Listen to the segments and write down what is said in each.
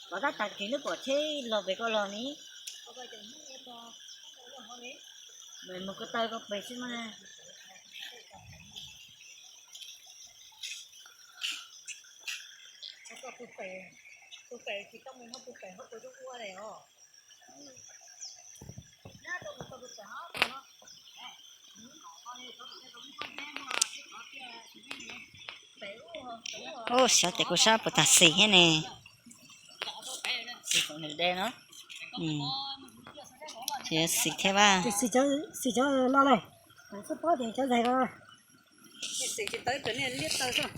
Pom tab tag kis lub pom tsheb los pem ko los ni. Mus ko taw ko pem xwb mas. Ub, xyov tias kuv sab puas tag xis thiab ne. Xis thiab vaj. Xis cov no na, xub pob tias cov zais ko. Xis tau ib cov niag liab taw xwb.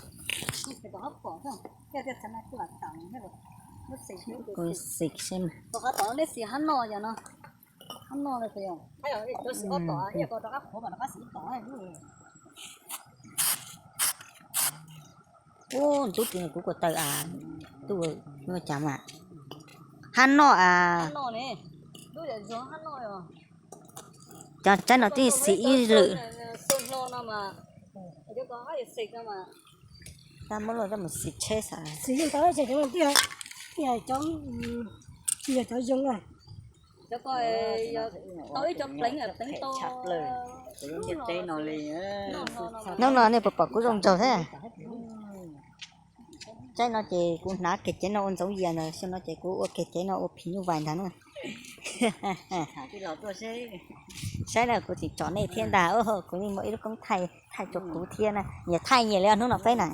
Kuv xis seb mas. Qhov tom nej xis hab no yog no. Hab no, cov xis ob tom, ib yam ko rov qab qhuav mas rov qab xis ib tom. Ub, ntub ti kuv kua taw as, tuj, ua cas mas. Hab no as. Cov tsaib no twb xis ib lwm. Tab muab luaj tab mus xis tsheb xav. Xis yeej tau, tsis yog cov zoo na. Hnub no nej puas pom kuv zoo nraug thiab? Tsaib no ces kuv hnav kiag cev no ua ntxoov yias ntag, xyoo no ces kuv ua kiag cev no ua phim nyuj vais ntag na. Saib na, kuv tseem tsom nej thiab ntag, kuv yeej muaj ib lub koob thaij, thaij rau kuv thiab na, nyias thaij nyias li hnub no peb na.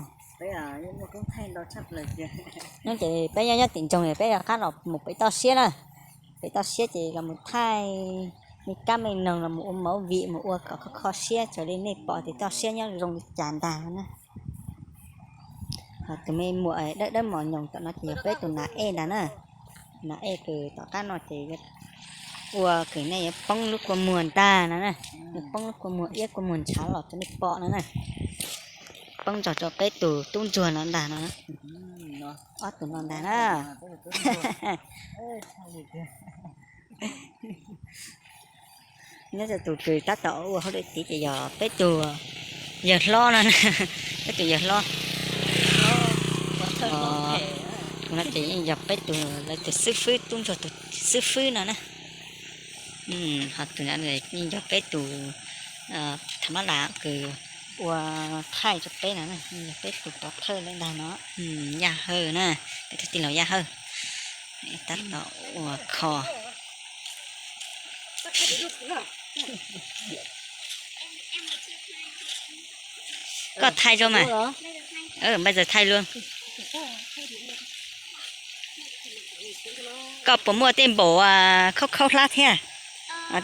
Hnub ces peb nyob nyob tim nroog peb rov qab los mus pem toj siab na. Pem toj siab ces los mus thaij me kab me noog, los mus ua movie, mus ua kom kho kho siab, raws li nej pom tias toj siab nyob zoo li cas ntag na. Ho tus me muam dawb dawb mos nyoos tom no ces yog peb tus nas ej ntag na. Nas ej kws tom qab no ces ua kws nej yuav poob lub kua muag ntag no na. Yuav poob lub kua muag iab kua muag ntshav los rau nej pom no na. Poob nrog rau peb tus tub ntsuag no ntag no. Ob tug no ntag na. Nyob rau tus kws tab tom ua hauj lwm tid ces yog peb tug yawg hlob no, peb tus yawg hlob. Tus no ces yeej yog peb tus, lawv tus xib fwb, tub ntsuag tus xib fwb no na. Ho tus no yeej yog peb tus tham mab las kws ua thaij rau peb no, yeej yog peb tus pov thawj lawm ntag no. Yaj Hawj na, peb tus tij laug Yaj Hawj tab tom ua kho. Koj thaij rau mas. Bây giờ thaij luôn. Koj puas muaj tej npaum khaub khaub hlab thiab?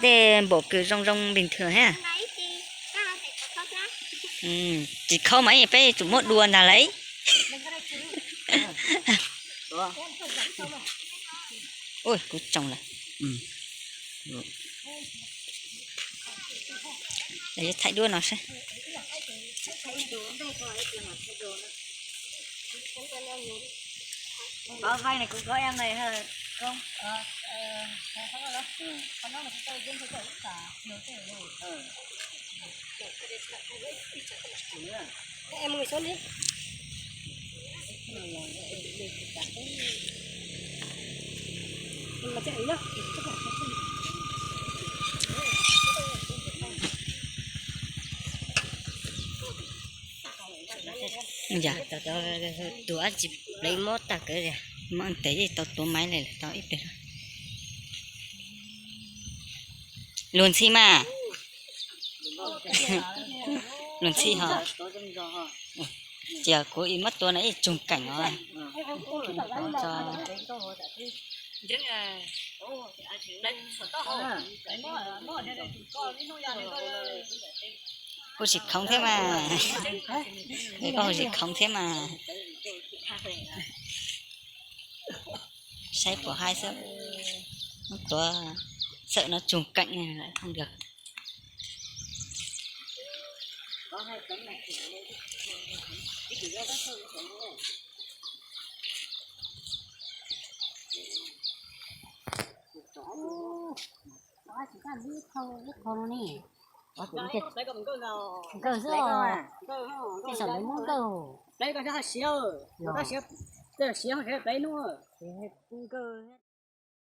Tej npaum kws zoo zoo bình thường thiab? Tsis khaub mas peb tsum muab dua ntag lauj. Ui, kuv tsoo lawm. Thaij duab no seb. Yog, tus dab tsi pleev mob tag kawg li. Mob ntev li, tau tuav maiv li lawm, tau ib pliag. Luag ntxhi mas. Luag ntxhi ho. Cia kuv ib muab tua no ib tsoog keem os. Hu tsis khoov thiab mas. Koj hu tsis khoov thiab mas. Saib puas haib xwb. Muab tuav txawm no tsoog keem lawm không được. Nkawj xwb, tej zaum lawv muab nkawj. Txawj siav sawv daws peb hnub. Nkawd